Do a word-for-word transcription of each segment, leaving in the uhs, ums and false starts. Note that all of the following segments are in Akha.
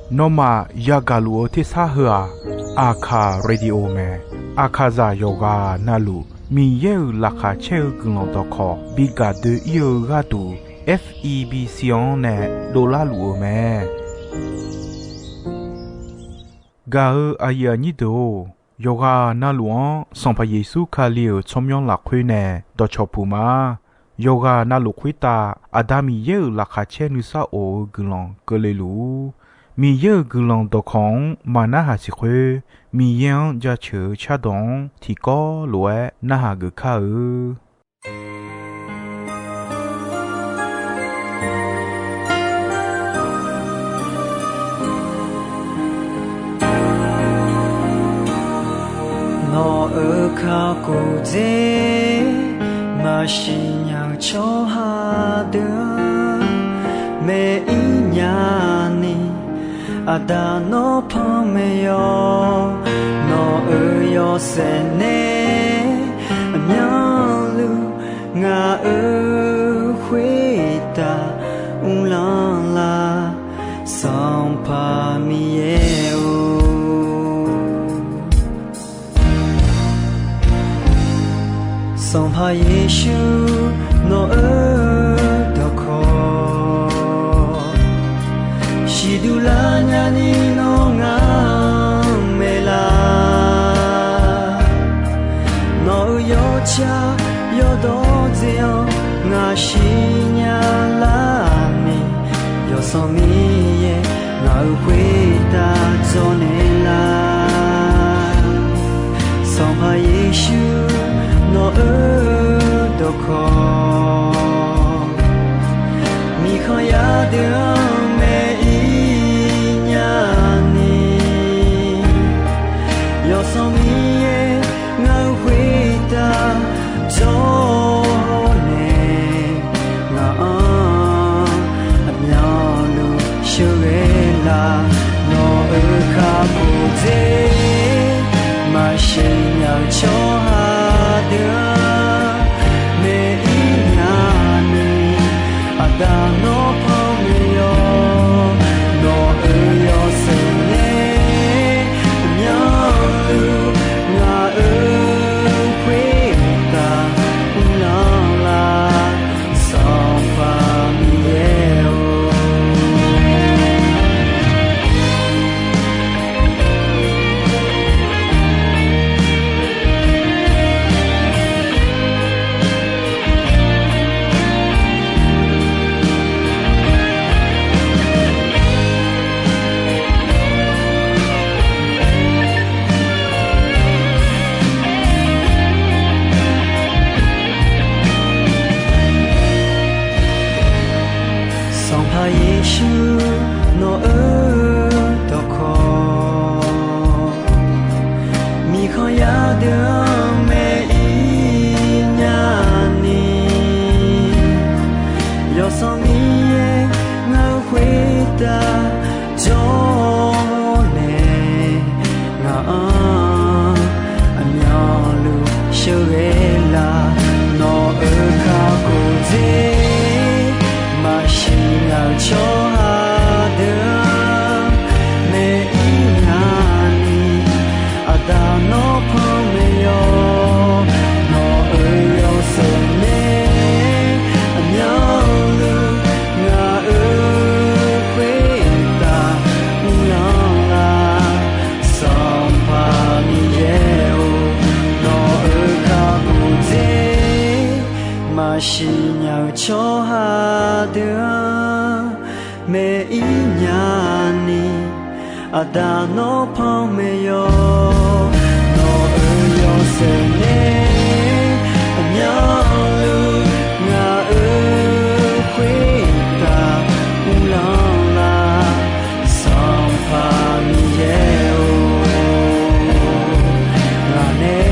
Nawmaf yagaq luf-eu tersar heu-aq, Aqkaq Radio mae. Aqkaqzaq yawqghaq navluf Miqyaer-euq laqkhaq caer-eu guiqlanq dawqkawq bi gaq doe-ir-eu gharduq, F E B C-anr nae dovlar luf-eu mae. Gaq-eu aqyuif aqnyir deuq-or, yawqghaq navluf-anr Sanqpaq Yeqsur Kali-euq tsawrmyanr lafkhoer nae dawqcawq puq ma. Yawqghaq navluf khoertav Aqda Miqyaer-euq laqkhaq caer nuisar of-eu guiqlanq keuvle luf-ur. Miqyaer-euq guiqlanq dawqkawq-anr maqnarhaq siq khoer, Miqyaer-anr jaceuq-eu cardawq-anr tiqkawv lof-aer narhaq geuf kar-eu. Nawq-euq kakhof dzer maqsiq nya-eu tsawrhaq deuq-anr, maeq-ir nya ni, Aqda nawr panmaeq yawq. Nawq-euq yawshaef nae aqmyanluf ngaq-euq khoertav uvlanr lar, Sanqpaq Miqyaer-or. Sanqpaq Yeqsur nawq-euq dawqkawq siqduq lar nyani nawr ngar-anr maeqlar. Nawq-euq yawtsaq yawdawr dzae-anr ngaq siqnya lar ni, Yawsanr Miqyaer ngaq-euq khoertav dzawrnaeq lar. Sanqpaq Yeqsur nawq-euq dawqkawq, miqkhanq yar deuq-anr maeq-ir nya ni, Yawsanr Miqyaer ngaq-euq khoertav dzawrnaeq, ngaq-anr aqmyanluf sheuqghae lar. Nawq-euq kakhof dzer maqsiq nya-eu tsawrhaq deuq-anr maeq-ir nya ni, Aqda nawr panmaeq yawq. Nawq-euq yawshaef nae aqmyanluf ngaq-euq khoertav uvlanr lar, Sanqpaq Miqyaer-or. Sanqpaq Yeqsur nawq-euq dawqkawq, miqkhanq yar deuq-anr maeq-ir nya ni, Yawsanr Miqyaer ngaq-euq khoertav dzawrnaeq, ngaq-anr aqmyanluf sheuqghae lar. Nawq-euq kakhof dzer maqsiq nya-eu tsawrhaq deuq-anr maeq-ir nya ni, Aqda nawr panmaeq yawq. Nawq-euq yawshaef nae aqmyanluf ngaq-euq khoertav uvlanr lar, Sanqpaq Miqyaer-or. Nawq-euq kakhof dzer maqsiq nya-eu tsawrhaq deuq-anr maeq-ir nya ni, Aqda nawr panmaeq yawq. Nawq-euq yawshaef nae aqmyanluf ngaq-euq khoertav uvlanr lar, Sanqpaq Miqyaer-or. Ngaq nae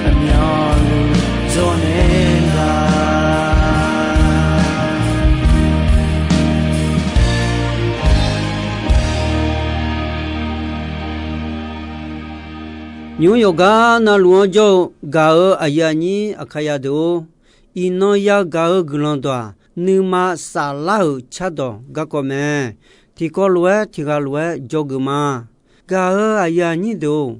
aqmyanluf dzawrnaeq lar. Nymq-mr yawqgar navluf-anr jawr-eu gaq-eu aqyuif aqnyir Aqkaqzaq deuq-or, iqnan yagaq-eu guiqlanq dawq-aq, nuima saflar-euq cardawq garkawv mae. Tiqkawv lof-aer tiqghaq lof-aer dzawgeuf ma. Gaq-euq aqyuif aqnyir deuq-or,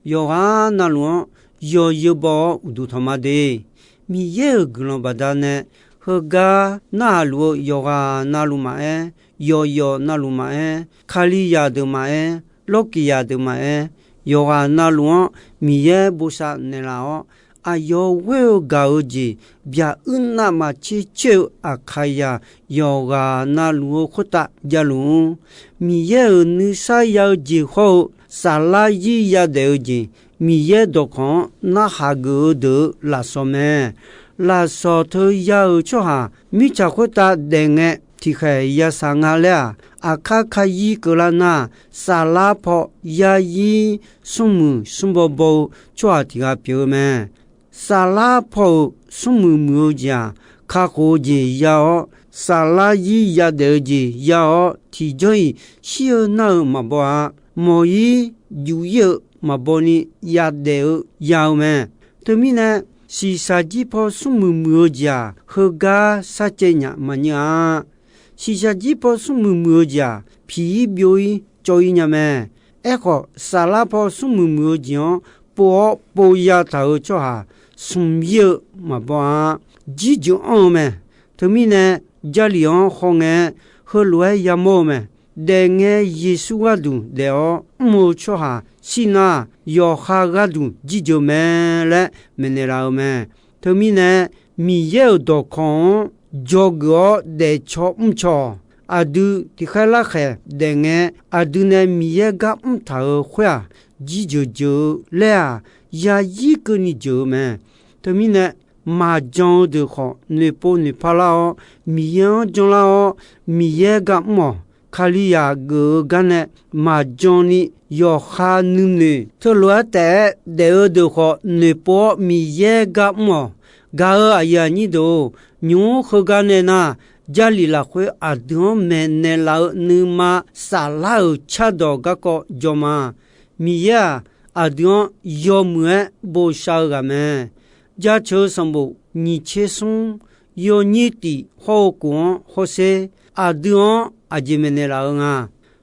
yawqghaq navluf-anr yawzeu baw-awr uqduq tanq ma de. Miqyaer-euq guiqlanq baqdanae, heugar narhaq luf-eu yawqghaq navluf maqaer, yawqyawf navluf maqaer, Kalizaq deuq maqaer, Lawrkiqzaq deuq maqaer, yawqghaq navluf-anr Miqyaer bosav naeqlaf-awr, aqyawf ghoer-eu gaq-eu jeq byaq uir navmaqtser coer-eu Aqkaqzaq yawqghaq navluf-eu khoertav javluf-ur. Miqyaer-euq nuisar ya-eu jeq hawr-eu saflar zir yadaef-eu jeq, Miqyaer dawqkawq-anr narhaq geuf-eu deuq-euq lafsawq mae. Lafsawq teuya-euq tsawrhaq mirtsaq khoertav daef ngae tiqkhaeq yasaq nga laer-aq, aqkar kayir keuvlar nar, saflar paw yazir smrmuiq smrbaw baw-eu tsawrhaq tiq ghaq pyeuf-eu mae. Saflar paw-euq smrmuiq muiq-eu jeq-aq, kakhof-eu jeq ya-awr, saflar zir yadaef-eu jeq ya-awr, tiqjawr-iq shir-eu nar-eu maqbaw-a. Mawq-ir juq-ir-eu maqbaw ni yadaef-eu ya-eu mae. Teumirnae, shiqshaq jir paw smrmuiq muiq-eu jeq-aq, heugar sarcaev nyaf maqnyir-a. Shiqshaq jir paw smrmuiq muiq-eu jeq-aq, piq-ir byov-ir cawv-ir nya mae. Aerkhawf, saflar paw smrmuiq muiq-eu jeq-anr pov-awr pov ya taq-euq tsawrhaq smq-ir-eu maqbaw-a. Jirjeuq anr-eu mae. Teumirnae, Jarlif-anr hawngae-aer heulof-aer yamawr-eu mae. Daefngae Yeqsur gharduq daef-awr mr-eu tsawrhaq shir nar, yawqha gharduq jirjeuq mae laer maeqnaeq laf-eu mae. Teumirnae, Miqyaer-euq dawqkawq-anr dzawgeuf-awr daefcaw mrcaw-awq. Aqdui tiqkhaer larkhaeq daefngae, aqdui nae Miqyaer gar mr taq-euq khoer-aq, jirjeuq jeuq-eu laer-aq, yazir keuvni jeuq-eu mae. Teumirnae, maqjan-eu deuq khawf noeqpov noeqpar lar-awr, Miqyaer-anr janlar-awr, Miqyaer gar mr-awq. Kalizaq geuf-eu gar nae maqjan ni yawqha nuinoeq teulof-aer taef-aer daef-eu deuq khawf noeqpov-awr Miqyaer gar mr-awq. Gaq-euq aqyuif aqnyir deuq-or, nymq-mr heugar nae nar, Jarlif lafkhoer aqdui-anr maeqnaeq laf-eu nuima saflar-euq cardawq garkawv jaw ma. Miqyaer-aq, aqdui-anr yawmuiq-aer bosav-eu ghaq mae. Jaceuq-eu sanqbof nyiq tser smr yawnyir tif hawr-eu kof-anr hawsher, aqdui-anr aqjeq maeqnaeq laf-eu nga.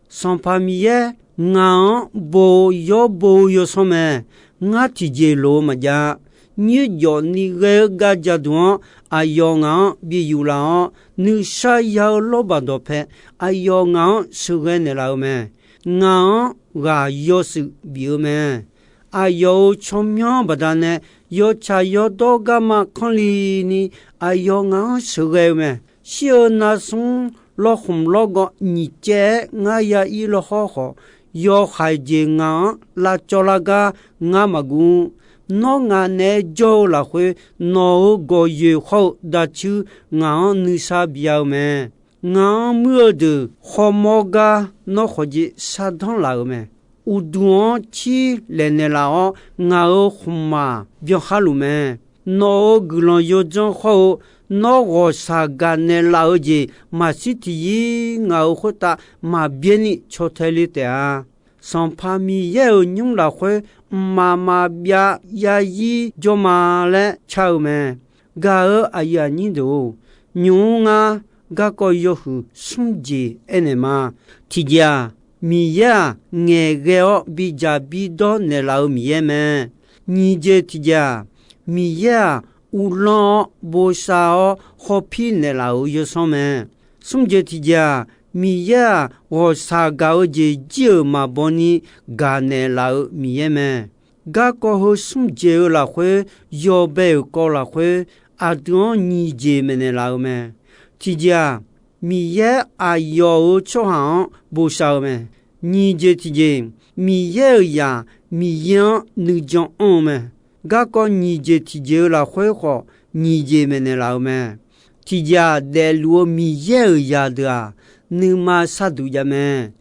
Sanqpaq Miqyaer, ngaq-anr bo-eu yawr bo-eu yawsanr mae. Ngar tiqjeq loq-eu maqjav. Nyoerjawf ni ghae-eu gar jaduq-anr aqyawf ngaq-anr bi yuflaf-awr, nuisar ya-eu lawrbaq dawqpae aqyawf ngaq-anr sheuqghae naeqlaf-eu mae. Ngaq-anr ghaq yawshuif bif-eu mae. Aqyawf-euq tsawrmyanr baqdanae yawtsaq yawdawr garma kanrli ni aqyawf ngaq-anr sheuqghae-eu mae. Shir-eu nar smr lawrkhmq lawrgawv nyiq caev-aer ngar ya ir lawrhawr khawf, yawhaiq jeq ngaq-anr lavcawv lar gar ngar maqguv. Nawr ngaq naeq-aer jawr-eu lafkhoer, nawq-euq gawqyoeq hawr-eu dacuir ngaq-anr nuisar bya-eu mae. Ngaq-anr muir-eu deuq khawrmawr gar nawr khawqjeq shardanr laf-euq mae. Uqduq-anr cir laeqnaeq laf-awr, ngaq-euq khmqmaq byankhar luf mae. Nawq-euq guiqlanq yawdzanr hawr-eu, nawr ghawqshaq gaqnaeq laf-eu jeq maqshir tiqyir ngaq-euq khoertav maqbyaer ni caw tae le taef-a. Sanqpaq Miqyaer-euq nymr lafkhoer mqmaq maqbyav yazir jawr ma laer car-eu mae. Gaq-euq aqyuif aqnyir deuq-or, nymq-mr ngar garkawv yawhuiq smr jeq aernaeq ma. Tiqjeq-aq, Miqyaer-aq, ngaeqghae-awr bidzaq bidawr naeqlaf-eu Miqyaer mae. Nyiq jeq tiqjeq-aq, Miqyaer-aq, uvlanr-awr bosav-awr hawpir naeqlaf-euq yawsanr mae. Smr jeq tiqjeq-aq, Miqyaer-aq, ghawqshaq gaq-eu jeq jir-euq maqbaw ni gaqnaeq laf-eu Miqyaer mae. Garkawv heu smr jeq-eu lafkhoer, yawbae-euq kawv lafkhoer, aqdui-anr nyiq jeq maeqnaeq laf-eu mae. Tiqjeq-aq, Miqyaer aqyawf-euq tsawrhaq-anr bosav-eu mae. Nyiq jeq tiqjeq, Miqyaer-euq zaq Miqyaer-anr nuijan anr-eu mae. Garkawv nyiq jeq tiqjeq-eu lafkhoer khawf, nyiq jeq maeqnaeq laf-eu mae. Tiqjeq-aq, daefluf-eu Miqyaer-euq zaqdeuq-aq, nuima sharduq jav mae.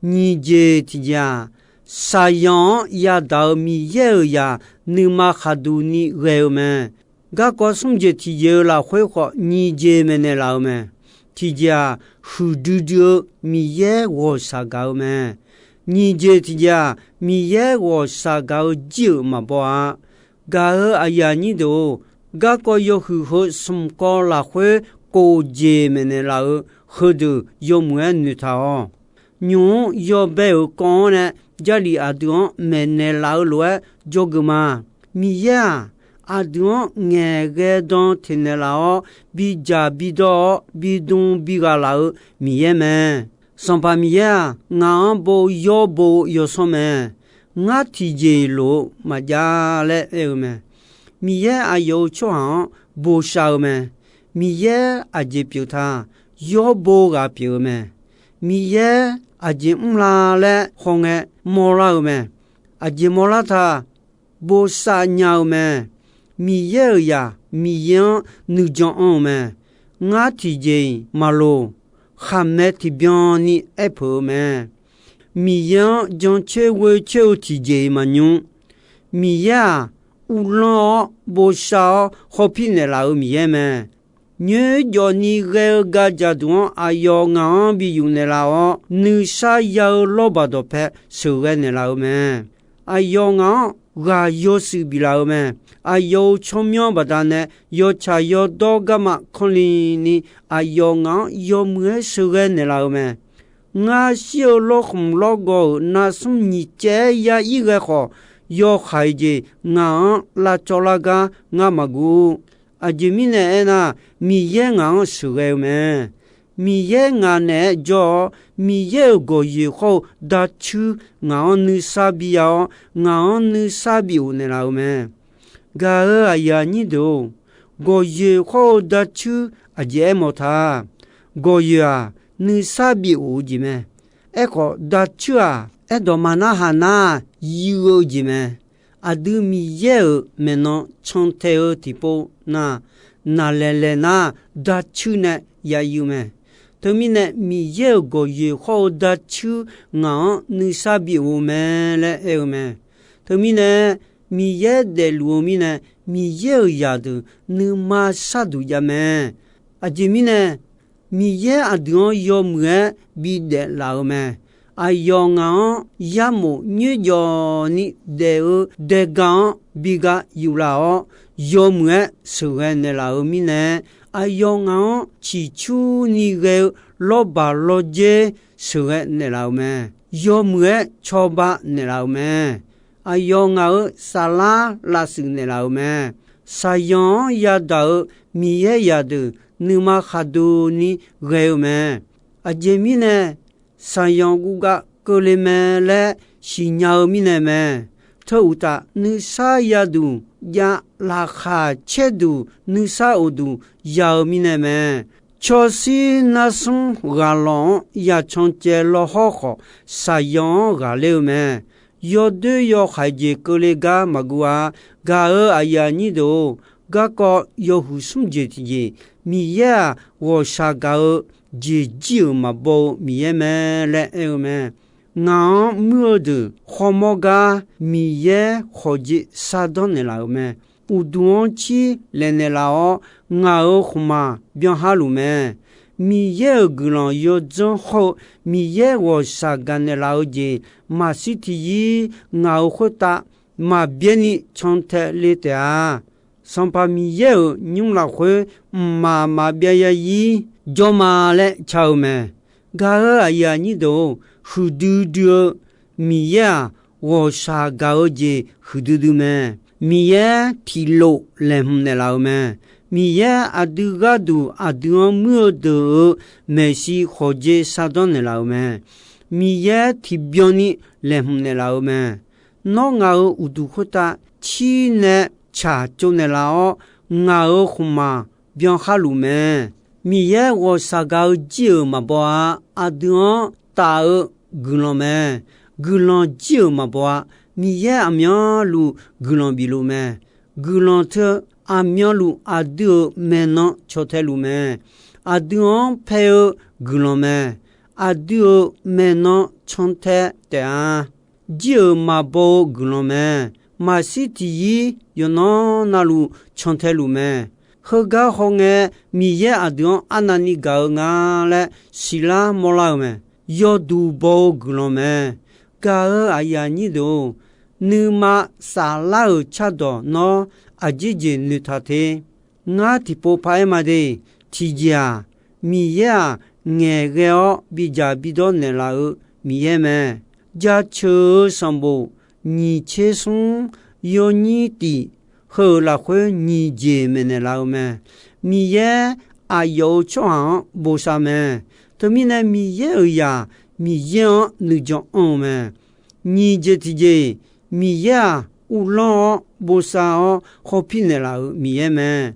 Nyiq jeq tiqjeq-aq, shaqzanq-anr yadaq-euq Miqyaer-euq zaq nuima khaqduq ni ghae-eu mae. Garkawv smr jeq tiqjeq-eu lafkhoer khawf, nyiq jeq maeqnaeq laf-eu mae. Tiqjeq-aq, huiqdui dui-eu Miqyaer ghawqshaq gaq-eu mae. Nyiq jeq tiqjeq-aq, Miqyaer ghawqshaq gaq-eu jir-euq maqbaw-a. Gaq-euq aqyuif aqnyir deuq-or, garkawv yawhuiq heu smq kawv lafkhoer kof jeq maeqnaeq laf-euq heudeuq yawmuiq-aer noeqtaq-awq. Nymq-mr yawbae-euq kawv-anr nae Jarlif aqdui-anr maeqnaeq laf-eu lof-aer dzawgeuf ma. Miqyaer-aq, aqdui-anr ngaeqghae dan teqnaeq laf-awr, bidzaq bidawr-awr bidm bighaq laf-eu Miqyaer mae. Sanqpaq Miqyaer-aq, ngaq-anr bo yawr bo-eu yawsanr mae. Ngar tiqjeq-iq lof-eu maqjav laer aer-eu mae. Miqyaer aqyawf-euq tsawrhaq-anr bosav-eu mae. Miqyaer aqjeq pyeuf ta, yawr bo ghaq pyeuf-eu mae. Miqyaer aqjeq mrla laer hawngae mawrlar-eu mae. Aqjeq mawrlar ta, bosav nya-eu mae. Miqyaer-euq zaq Miqyaer-anr nuijan anr-eu mae. Ngar tiqjeq-iq maqloq, khaqmae tiqbyan ni aerpeuq-eu mae. Miqyaer-anr jancoer ghoecoer-eu tiqjeq-iq maqnymr. Miqyaer-aq, uvlanr-awr bosav-awr hawpir naeqlaf-eu Miqyaer mae. Nyoerjawf ni ghae-eu gaq jaqduq-anr aqyawf ngaq-anr bi yuf naeqlaf-awr, nuisar ya-eu lawrbaq dawqpae sheuqghae naeqlaf-eu mae. Aqyawf ngaq-anr ghaq yawshuif biflaf-eu mae. Aqyawf-euq tsawrmyanr baqdanae yawtsaq yawdawr garma kanrlini, aqyawf ngaq-anr yawmuiq-aer sheuqghae naeqlaf-eu mae. Ngar shir-eu lawrkhmq lawrgawv-euq narsmr nyiq caev-aer ya ir ghae khawf, yawhaiq jeq ngaq-anr lavcawv lar gar ngar maqguv. Aqjeq mirnae aernar, Miqyaer ngaq-anr sheuqghae-eu mae. Miqyaer ngaq naeq-aer jawr-awr, Miqyaer-euq gawqyoeq hawr-eu dacuir ngaq-anr nuisar bi ya-awr, ngaq-anr nuisar bi of naeqlaf-eu mae. Gaq-euq aqyuif aqnyir deuq-or, gawqyoeq hawr-eu dacuir aqjeq aermawf ta. Gawqyoeq-aq, nuisar bi of-eu jeq mae. Aerkhawf, dacuir-aq, aerdawq maqnar haq nar-aq, yuiv-eu jeq mae. Aqdui Miqyaer-euq maeqnan cantae-eu tiqpov nar, naqlaeq laeq nar, dacuir nae ya yuiv mae. Teumirnae, Miqyaer-euq gawqyoeq hawr-eu dacuir ngaq-anr nuisar bi of-eu mae laer aer-eu mae. Teumirnae, Miqyaer daefluf-eu mirnae, Miqyaer-euq zaqdeuq nuima sharduq jav mae. Aqjeq mirnae, Miqyaer aqdui-anr yawmuiq-aer bidaef laf-eu mae. Aqyawf ngaq-anr yarmof nyoerjawf ni daef-eu daega-anr bi ga yuflaf-awr, yawmuiq-aer sheuqghae naeqlaf-euq mirnae, aqyawf ngaq-anr ciqcurni ghae-eu lawrbaq lawrdzer sheuqghae naeqlaf-euq mae. Yawmuiq-aer cawba naeqlaf-euq mae. Aqyawf ngaq-euq saflar lavshuif naeqlaf-euq mae. Shaqzanq-anr yadaq-eu Miqyaer zaqdeuq nuima khaqduq ni ghae-eu mae. Aqjeq mirnae, shaqzanq guvgav keuvle mae laer siqnya-eu mirnae mae. Teu uqtaf, nuisar yaduq jav, laqkhaq caerduq nuisar uqduq ya-eu mirnae mae. Cawshir narsmr ghaqlawq-anr yacan caev lawhawr khawf, shaqzanq-anr ghaqler-eu mae. Yawdoer yawhaiq jeq keuvle gar maqguv-a. Gaq-euq aqyuif aqnyir deuq-or, garkawv yawhuiq smr jeq tiqjeq, Miqyaer-aq, ghawqshaq gaq-eu jeq jir-euq maqbaw-eu Miqyaer mae laer aer-eu mae. Ngaq-anr muir-eu deuq khawrmawr gar Miqyaer khawqjeq shardanr naeqlaf-euq mae. Uqduq-anr cir laeqnaeq laf-awr, ngaq-euq khmqmaq byanhar luf mae. Miqyaer-euq guiqlanq yawdzanr hawr-eu Miqyaer ghawqshaq gaqnaeq laf-eu jeq maqshir tiqyir ngaq-euq khoertav maqbyaer ni cantae le taef-a. Sanqpaq Miqyaer-euq nymr lafkhoer mqmaq maqbyav zarzir jawr ma laer ca-eu mae. Gaq-euq aqyuif aqnyir deuq-or, huiqdui dui-eu Miqyaer-aq, ghawqshaq gaq-eu jeq huiqdui dui mae. Miqyaer tiqlof laeqhmq naeqlaf-eu mae. Miqyaer aqdui gharduq aqdui-anr muir-eu deuq-euq maeqshi khawqjeq shardanr naeqlaf-eu mae. Miqyaer tiqbyan ni laeqhmq naeqlaf-eu mae. Nawr ngaq-euq uqduq khoertav cir nae tsaq tsov naeqlaf-awr, ngaq-euq khmqmaq byanhar luf mae. Miqyaer ghawqshaq gaq-eu jir-euq maqbaw-a. Aqdui-anr taf-eu guiqlanq mae. Guiqlanq jir-euq maqbaw-a. Miqyaer aqmyanluf guiqlanq bif luf mae. Guiqlanq teu aqmyanluf aqdui-euq maeqnan caw tae luf mae. Aqdui-anr pae-eu guiqlanq mae. Aqdui-euq maeqnan cantae taef-a. Jir-euq maqbaw-eu guiqlanq mae. Maqshir tiqyir yawqnan navluf cantae luf mae. Heugar hawngae, Miqyaer aqdui-anr arnavni gaq-eu nga laer siqlar mawrlar-eu mae. Yawduq baw-eu guiqlanq mae. Gaq-euq aqyuif aqnyir deuq-or, nuima saflar-euq cardawq nawr aqjeq jeq noeqtaq te. Ngar tiqpov paq-aer ma de. tiqjeq-aq, Miqyaer-aq, ngaeqghae-awr bidzaq bidawr naeqlaf-eu Miqyaer mae. Jaceuq-eu sanqbof nyiq tser smr yawnyir tif, heu-euq lafkhoer nyiq jeq maeqnaeq laf-eu mae. Miqyaer aqyawf-euq tsawrhaq-anr bosav mae. Teumirnae Miqyaer-euq zaq Miqyaer-anr nuijan anr-eu mae. Nyiq jeq tiqjeq, Miqyaer-aq, uvlanr-awr bosav-awr hawpir naeqlaf-euq Miqyaer mae.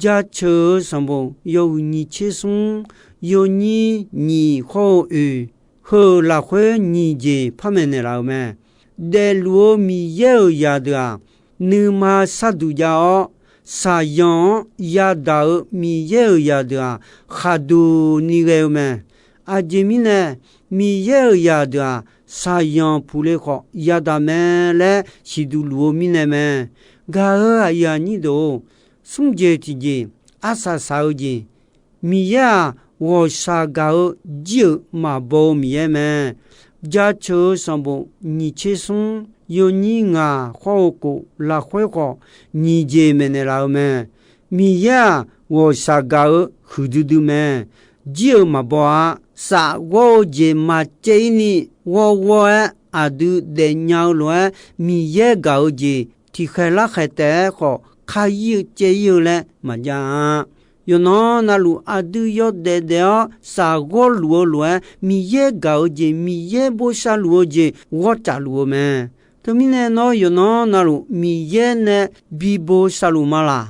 Jaceuq-eu sanqbof yawhuiq nyiq tser smr yawnyir nyiq hawr-eu oeq, heu-euq lafkhoer nyiq jeq par maeqnaeq laf-euq mae. Daefluf-eu Miqyaer-euq zaq deuq-aq, nuima sharduq jav-awr, shaqzanq-anr yadaq-eu Miqyaer-euq zaq deuq-aq, khaqduq ni ghae-eu mae. Aqjeq mirnae, Miqyaer-euq zaq deuq-aq, shaqzanq puqle khawf yadaq mae laer siqduq luf-eu mirnae mae. Gaq-euq aqyuif aqnyir deuq-or, smr jeq tiqjeq, arsaq saq-eu jeq, Miqyaer-aq, ghawqshaq gaq-eu jir-euq maqbaw-eu Miqyaer mae. Jaceuq-eu sanqbof nyiq tser smr yawnyir ngaq hawr-eu kof lafkhoer khawf, nyiq jeq maeqnaeq laf-eu mae. Miqyaer-aq, ghawqshaq gaq-eu huiqdui dui mae. Jir-euq maqbaw-a. Safghawr-eu jeq maqcaev-ir ni, ghawrghawr-aer aqdui daefnya-eu lof-aer, Miqyaer gaq-eu jeq tiqkhaeq larkhaeq taef-aer khawf, kar-ir-eu caev-ir-eu laer maqjav-a. Yawqnan navluf aqdui yawdaef daef-awr safghawr luf-eu lof-aer, Miqyaer gaq-eu jeq, Miqyaer bosav luf-eu jeq ghawrcaf luf-eu mae. Teumirnae nawr yawqnan navluf Miqyaer nae bi bosav luf ma laq?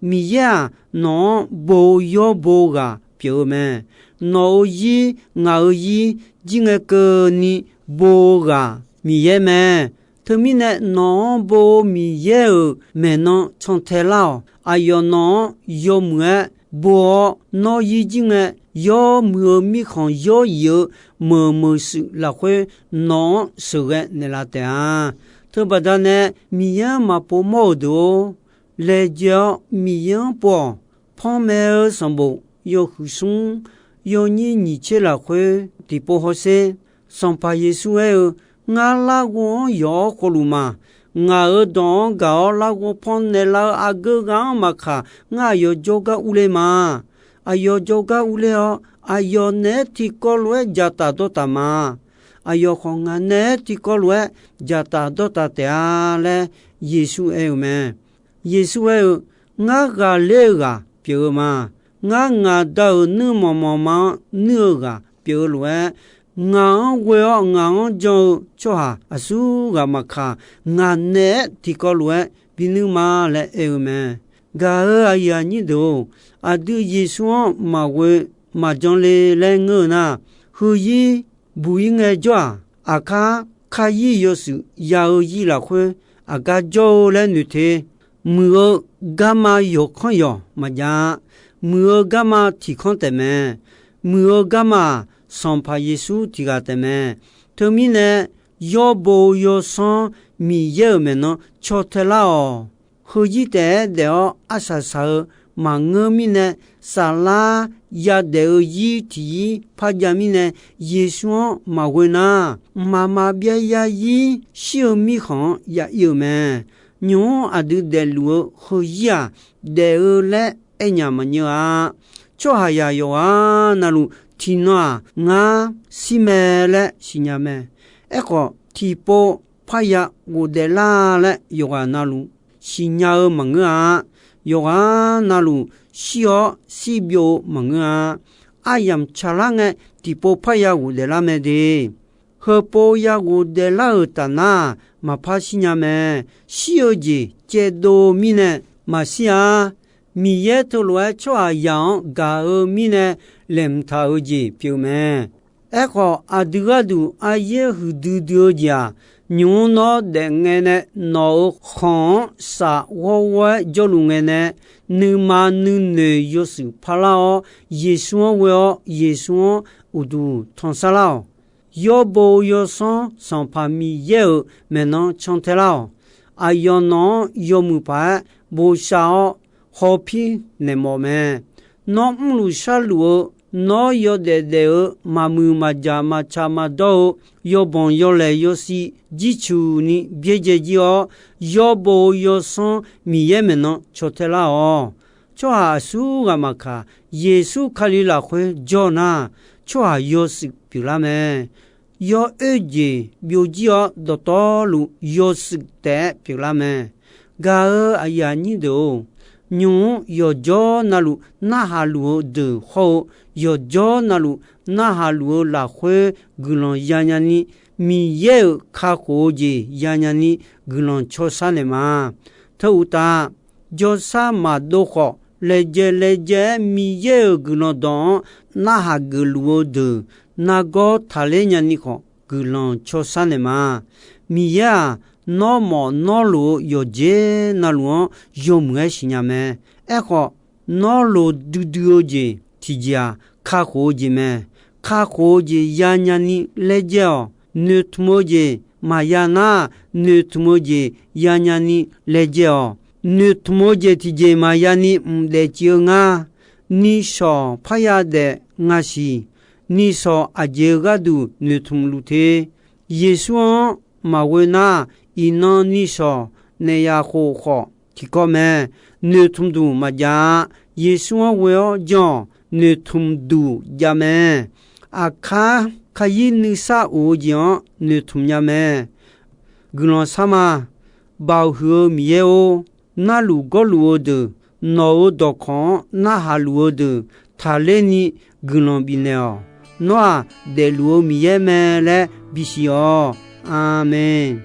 Miqyaer-aq, nawq-anr bo-eu yawr bo ghaq pyeuf-eu mae. Nawq-euq zir, ngaq-euq zir, jir ngae keuvni bo-eu ghaq Miqyaer mae. Teumirnae nawq-anr bo-eu Miqyaer-euq maeqnan cantae lar-awq. Aqyawf nawq-anr yawmuiq-aer bo-awr, nawr zir jir ngae, yawmuiq-eu mirkhanq yawr yif-eu meuq meuq shuif lafkhoer nawq-anr sheuqghae naeqlaf taef-a. Teubaqda nae Miqyaer-anr maqpov mawr-euq deuq-or, laejae-awr Miqyaer-anr pov-awq. Panmaeq-eu sanqbof yawhuiq smr yawnyir nyiq tser lafkhoer tiqpov hawsher, Sanqpaq Yeqsur aer-eu, Ngar larghov-anr yawq-awr khov luf ma. Ngaq-euq dawq-anr gaq-awr larghov pannaeq lar-eu aqgeu ghaq-anr maqkaq, ngar aqyawf jawrgar urler ma. Aqyawf jawrgar urler-awr, aqyawf naeq-aer tiqkawv lof-aer dzaqtaf dawrtaf ma. Aqyawf khawf ngaq naeq-aer tiqkawv lof-aer dzaqtaf dawrtaf taef-a laer Yeqsur aer-eu mae. Yeqsur aer-eu, Ngar ghaqler-eu ghaq pyeuf-eu ma. Ngar ngaq Da-euq nuirmanq manq ma-anr nuir-eu ghaq pyeuf-eu lof-aer, ngaq-anr ghoe-awr ngaq-anr jan-eu tsawrhaq aqsur ghaq maqkaq, ngaq naeq-aer tiqkawv lof-aer binuir ma laer aer-eu mae. Gaq-euq aqyuif aqnyir deuq-or, aqdui Yeqsur-anr maqghoe maqjan le laer ngeur-eu nar, heuzir buq-ir ngaejawr-aq, aqkar kar-ir yawshuif ya-eu zir lafkhoer aqgar jawr-eu laer noeq te. Muiq-eu garma yawqkanr yawq maqjav-a. Muiq-eu garma tiq kanr taef mae. Muiq-eu garma-aq, Sanqpaq Yeqsur tiq ghaq taef mae. Teumirnae, yawbo yawsanr Miqyaer-euq maeqnan caw tae lar-awq. Heuzir taef-aer daef-awr arsaq saq-eu maqngeur mirnae, saflar yadaef-eu zir tiq zir par jav mirnae, Yeqsur-anr maqghoe nar, mqmaq maqbyav zarzir shir-eu mirkhanq-anr ya ir-euq mae. Nymq-mr aqdui daefluf-eu heuzir-aq, daef-eu laer aernyaf maqnyeuv-a. Tsawrhaqzaq yawqghaq navluf tiqnan-aq, ngar shir mae laer siqnya mae. Aerkhawf, tiqpov parya ghofdaef lar laer yawqghaq navluf siqnya-eu maqngeur-a. Yawqghaq navluf shir-awr shir byov-eu maqngeur-a. Aryamq tsaqlar ngae, tiqpov parya ghofdaef lar mae de. Heupov ya ghofdaef lar-euq tafnar-aq, maqpar shirnya mae. Shir-eu jeq caevdov mirnae maqshir-a. Miqyaer teulof-aer tsawrhaqzaq-anr gaq-eu mirnae laeqhmq taq-eu jeq pyeuf mae. Aerkhawf, aqdui gharduq aryaer huiqdui dui-eu jeq-aq, nymq-mr nawr daef ngae nae nawq-euq khanq-anr saf ghawrghawr-aer jawrluf ngae nae, nuima nuinoeq yawshuif parlar-awr, Yeqsur-anr ghoe-awr Yeqsur-anr uqduq tanqsar lar-awq. Yawbo yawsanr Sanqpaq Miqyaer-euq maeqnan cantae lar-awq. Aqyawf nawq-anr yawmuiq paq-aer bosav-awr hawpir naeq mawf mae. Nawr mrluf sharluf-eu, nawr yawdaef daef-eu, maqmuiq maqjaq maqtsaq maqdawr-eu, yawbanq yawlaeq yawshiv jircuq ni byaerdzae jir-awr, yawbo yawsanr Miqyaer maeqnan caw tae lar-awq. Tsawrhaq aqsur ghaq maqkaq, Yeqsur Kali lafkhoer jawr nar, tsawrhaq yawshuif pyeuflar mae. Yawoer jeq byovjir-awr, dawqtawvluf yawshuif taef-aer pyeuflar mae. Gaq-euq aqyuif aqnyir deuq-or, nymq-mr yawqjawr navluf narhaq luf-eu deuq hawr-eu, yawqjawr navluf narhaq luf-eu lafkhoer guiqlanq yanya ni, Miqyaer-euq kakhof-eu jeq yanya ni guiqlanq cawsar naeq ma. Teu uqtaf, jawrshar maqdov khawf, laejae laejae-aer Miqyaer-euq guiqlanq dawq-anr narhaq geufluf-eu deuq nargawr taqler nyani khawf, guiqlanq cawsar naeq ma. Miqyaer-aq, nawr mawf nawr loq-eu yawqjeq navluf-anr yawmuiq-aer siqnya mae. Aerkhawf, nawr loq duidui-eu jeq tiqjeq-aq, kakhof-eu jeq mae. Kakhof-eu jeq yanya ni laejae-awq. Noeqtmq-eu jeq maqya nar, noeqtmq-eu jeq yanya ni laejae-awq. Noeqtmq-eu jeq tiqjeq maqya ni mqdaef cif-eu ngar. Nishawq parya daef nga siq. Nishawq aqjeq-eu gharduq noeqtmq luf te. Yeqsur-anr maqghoe nar, iqnan nishawq naef yaf khof khawf tiqkawv mae. Noeqtmq duq maqjav-a. Yeqsur-anr ghoe-awr jan-awq. Noeqtmq duq jav mae. Aqkar kayir nuisar of-eu jeq-anr noeqtmq nya mae. Guiqlanq sharma. Baoq huiq-eu Miqyaer-or, narluf gawrluf-eu deuq, nawq-euq dawqkawq-anr narhaq luf-eu deuq taqler ni guiqlanq bifnaeq-awq. Nawr-aq, daefluf-eu Miqyaer mae laer bisiq-awq. Aqmeq.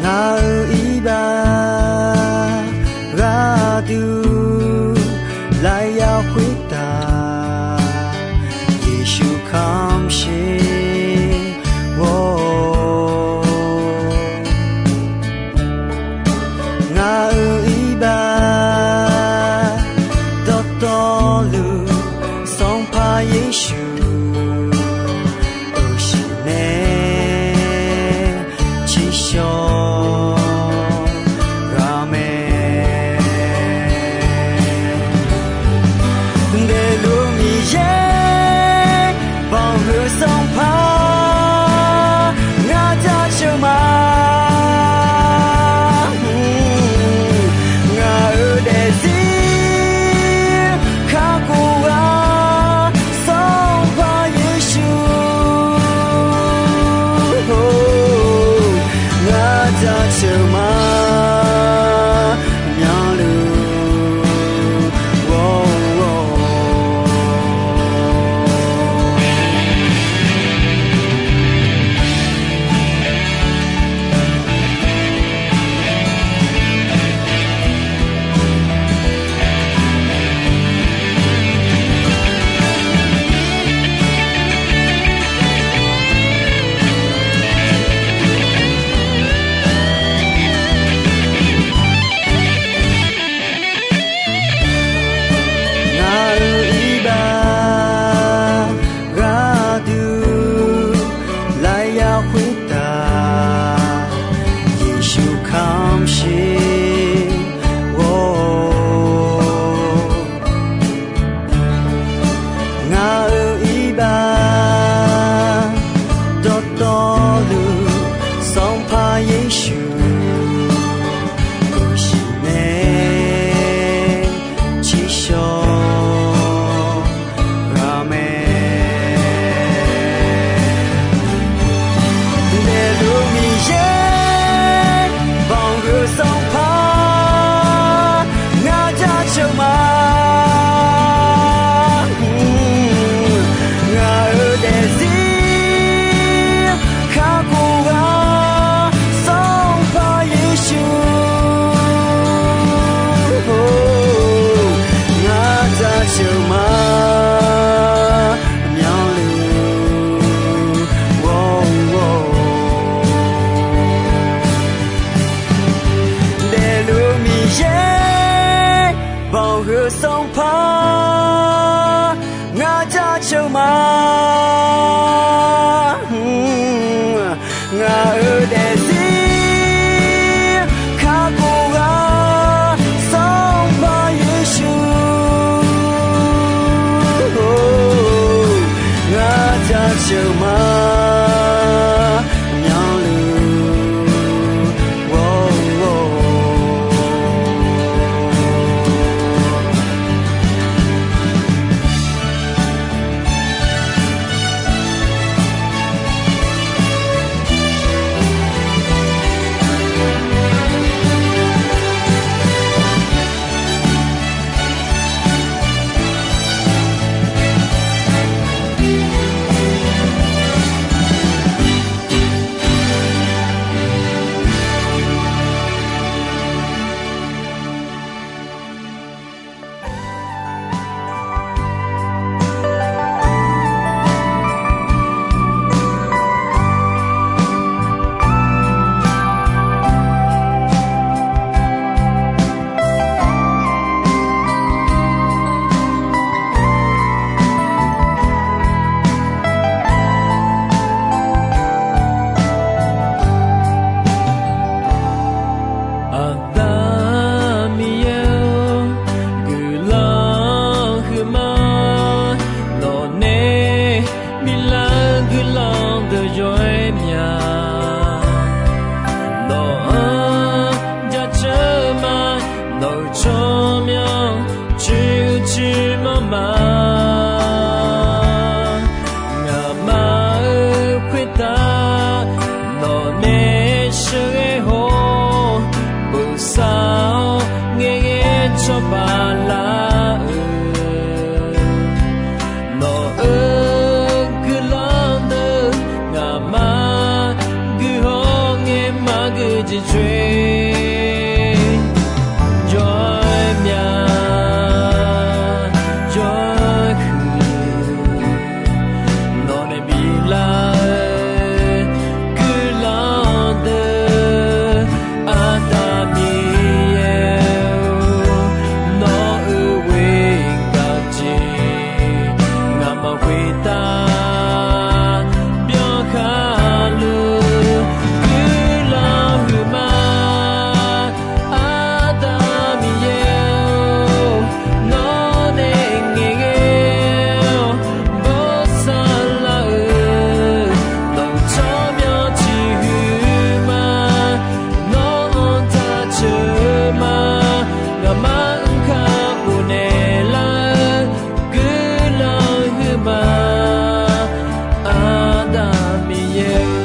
Ngaq-euq iqbax gharduq lafyaq khoertav, Yeqsur kamqsher-awr, ngaq-euq iqbax dawqtawvluf, Sanqpaq Yeqsur, euqshiq nae tsiqshawq ghaq mae. Daefluf-eu Miqyaer, banq huiq-eu Sanqpaq, ngar jaceuq ma. Ngaq-euq daefzir kakhof ghaq, Sanqpaq Jeuqma myanluf gawr-or. Aqda Miqyaer-or, guiqlanq huiqma, nawqnae biflar-eu guiqlanq deuq yawr-aer mya. Nawq-anr jaceuq-eu ma, nawq-euq tsawrmyanr coer-eu coer manr ma. Ngaqma-euq khoertav nawqnae sheuqghae haw-awr, bosav-awr ngaeqghae cawba lar-eu, nawq-euq guiqlanq deuq ngaqma guiqhaw ngae maqgeujeq coer. Jawr-aer mya, jawr-aer huiq, nawqnae biflar-eu guiqlanq deuq, Aqda Miqyaer-or, nawq-euq ghoer gaq jeq ngaqma khoertav byankhar luf guiqlanq huiqma. Aqda Miqyaer-or, nawqnae ngaeqghae-awr bosav lar-eu, nawq-euq tsawrmyanr ciqhuiq ma, nawq-anr jaceuq ma, ngaqma-anr kakhof naeqlar-eu guiqlanq huiqma. Aqda Miqyaer-or.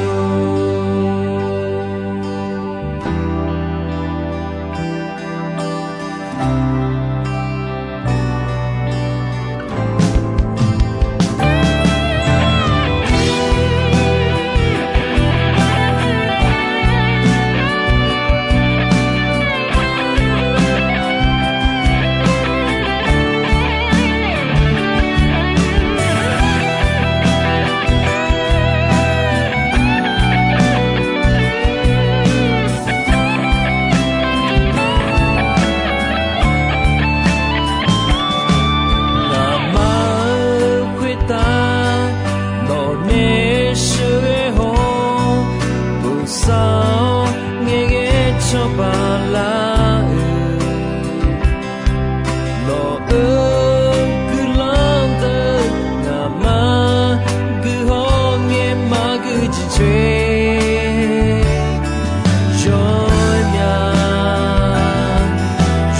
Ngaqma-euq khoertav nawqnae sheuqghae haw-awr, bosav-awr ngaeqghae cawba lar-eu, nawq-euq guiqlanq deuq ngaqma guiqhaw ngae maqgeujeq coer. Jawr-aer mya,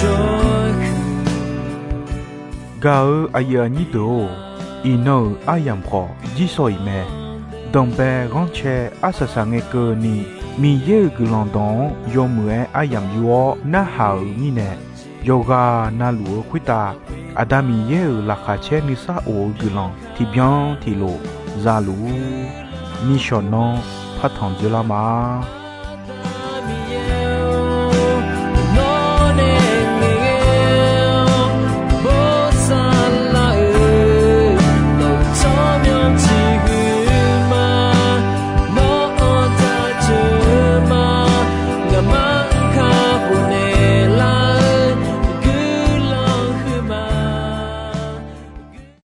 jawr-aer huiq. Gaq-eu aqyuif aqnyir deuq-or, iqnan-euq aryamq khawf jirsawq iq mae. Danqbae ghanrcae arsaq saq ngae keuvni, Miqyaer-euq guiqlanq dawq-anr yawmuiq-aer aryamq yur-awr narhaq-euq mirnae, yawqghaq navluf-eu khoertav Aqda Miqyaer-euq laqkhaq caer nuisar of-eu guiqlanq tiqbyan tiqlof za luf-ur. Nishawq nanr partanq dzoerlar ma.